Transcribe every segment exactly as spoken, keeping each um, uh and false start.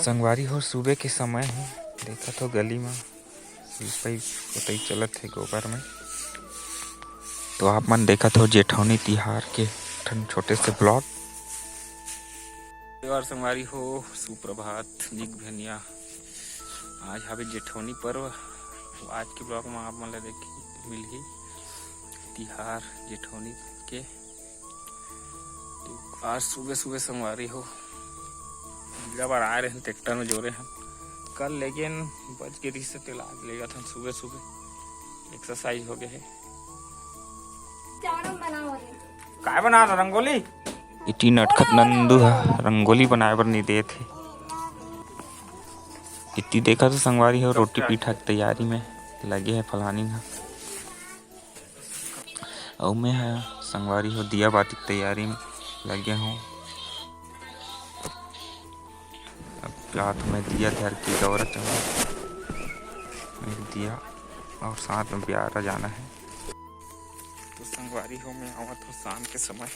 संगवारी हो, सुबह के समय हे, देखत हो गली म सिपई पोतई चलत हे गोबर में। तो आप मन देखत हो जेठौनी तिहार के ठन छोटे से vlog। और संगवारी हो, सुप्रभात, निक भनिया। आज हवे जेठौनी पर्व। आज के vlog में आप मन ला देखे मिलही तिहार जेठौनी के। तो आज सुबह सुबह संगवारी हो, बीड़ा बर आए रहन, ट्रैक्टर में जोरे हन कल, लेकिन बच के रिहिस तेला आज लेगत हन। सुबह सुबह exercise हो गए हे। काय बना रहा रंगोली? इटी नटखट नंदू ह रंगोली बनाए बर नहीं देत हे। इटी देखत हो संगवारी हो, रोटी पीठा के तैयारी में लगे हे फलानी ह। अउ मैं ह संगवारी हो दिया बाती के तैयारी में लगे हूँ। अब हाथ में दिया धर के गौरा चढ़ा, एक दिया और साथ में ब्यारा जाना है। तो संगवारी हो, मैं आवत हूँ शाम के समय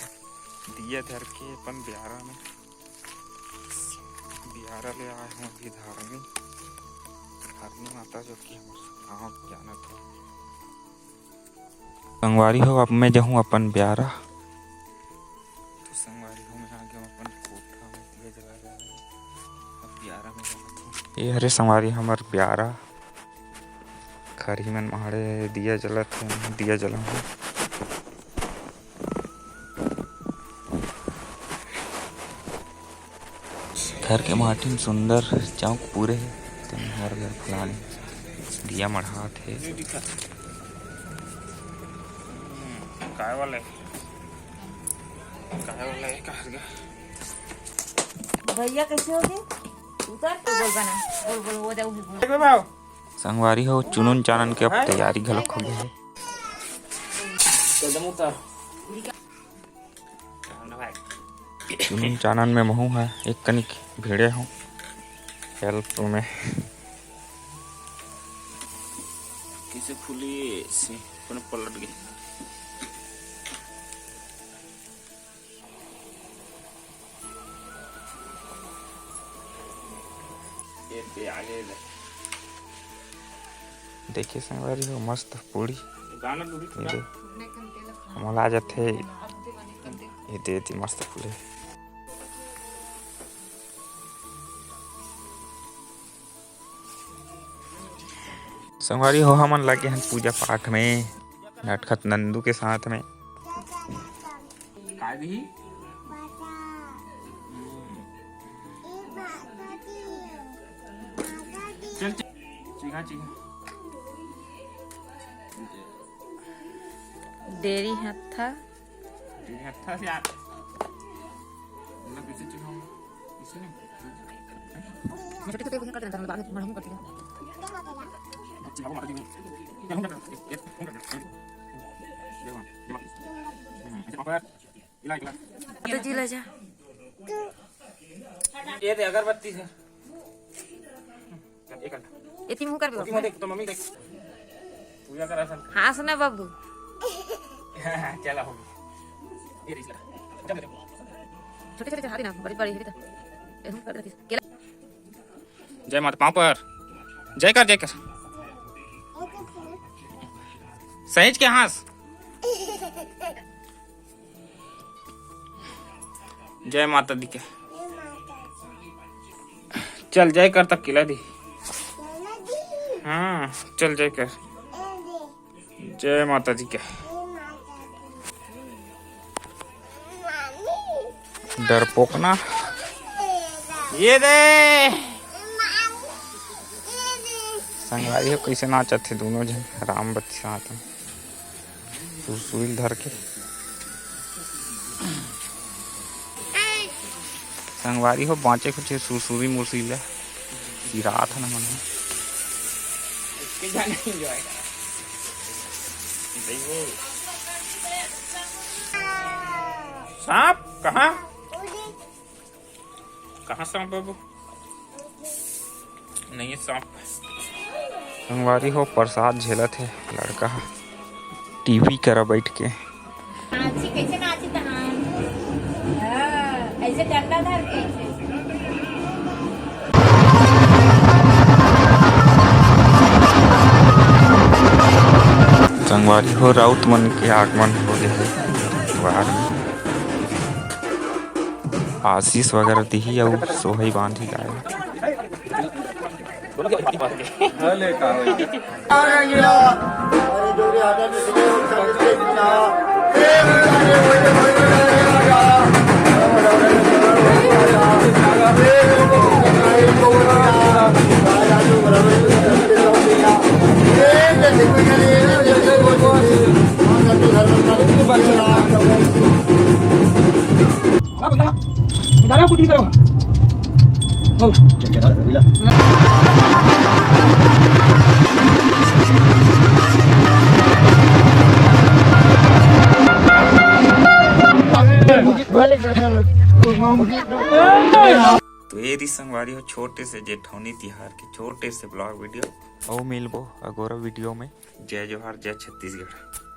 दिया धर के अपन ब्यारा में, ब्यारा ले आए हूँ अभी धारनी, धारनी माता जो कि हमर गाँव जानत हो। संगवारी हो, अब मैं जाहूँ अपन ब्यारा। तो संगवारी हो, मैं आ गया हूँ अपन कोठा में, दिया जला रहा हूँ। अब ब्यारा में जाना था। ये हरे संगवारी हमर ब्यारा, खरही मन माड़े दिया जलत है, दिया जला हूँ। घर के माटी में सुंदर चौक पूरे हे, तेन हर घर फलाने दिया मढ़ात हे। काय वाला है? काय वाला है? कहाँ गया? भैया कैसे हो गए? उतर तो बोल बना, बोल, बोल, वो दे, वो बोल। देख लो भाव। संगवारी हो, चुनुन चानन के अब तैयारी घलोक हो गई है। कदम उतार। चुनुन चानन में महू है, एक कनिक भिड़े हूँ help में। कैसे खुली से अपन पलट गई। ये पे आगे दे। देखिए संगवारी हो, मस्त पूड़ी। गाना तो भी ये दे। मोला आ जाथे। ये दे दी मस्त पूड़ी। संगवारी हो, हमन लगे हन पूजा पाठ में, नटखट नंदू के साथ में। काय दिही? चल, चल। चिघा, चिघा। डेरी हत्था। डेरी हत्था से यार। मतलब कैसे चिघाऊंगा? इससे नहीं। छोटे छोटे कर देना, बाद में मरहम कर देना। तो जी ला जा। ये दे अगरबत्ती है। एक घंटा। ये तीन मुंह कर दो। देख तो मम्मी देख। पूजा कर असन। हाँ सुना बाबू। चला हो। ये रही। जब छोटे छोटे चढ़ा देना, बड़ी बड़ी है तो। ये हम कर देती। केला। जय माता, पाँव पर जय कर, जय कर। सहेज के हाँस। जय माता दी के। चल जय कर तक किला दी। हाँ चल जय कर। जय माता दी के। डरपोकना। ये दे। संगवारी हो कैसे नाचत हे दोनों झन राम बत्ती साथ में। सुरसुरी ल धर के। संगवारी हो बाँचे कुछ सुरसुरी मुरसुरी ल सिरात हन हमन ह। सांप कहाँ? कहाँ सांप बाबू? नहीं है सांप। संगवारी हो, प्रसाद झेलत हे लड़का ह टीवी करा बैठ के। नाची कैसे नाची तहान? हाँ, ऐसे डंडा धर के। संगवारी हो, राउत मन के आगमन हो गए हे द्वार में। आशीष वगैरह दिही अउ सोहई बांधी गाय। तो ये रही संगवारी हो, छोटे से जेठौनी तिहार के छोटे से vlog video। अउ मिलबो अगोरा video में। जय जोहार, जय छत्तीसगढ़।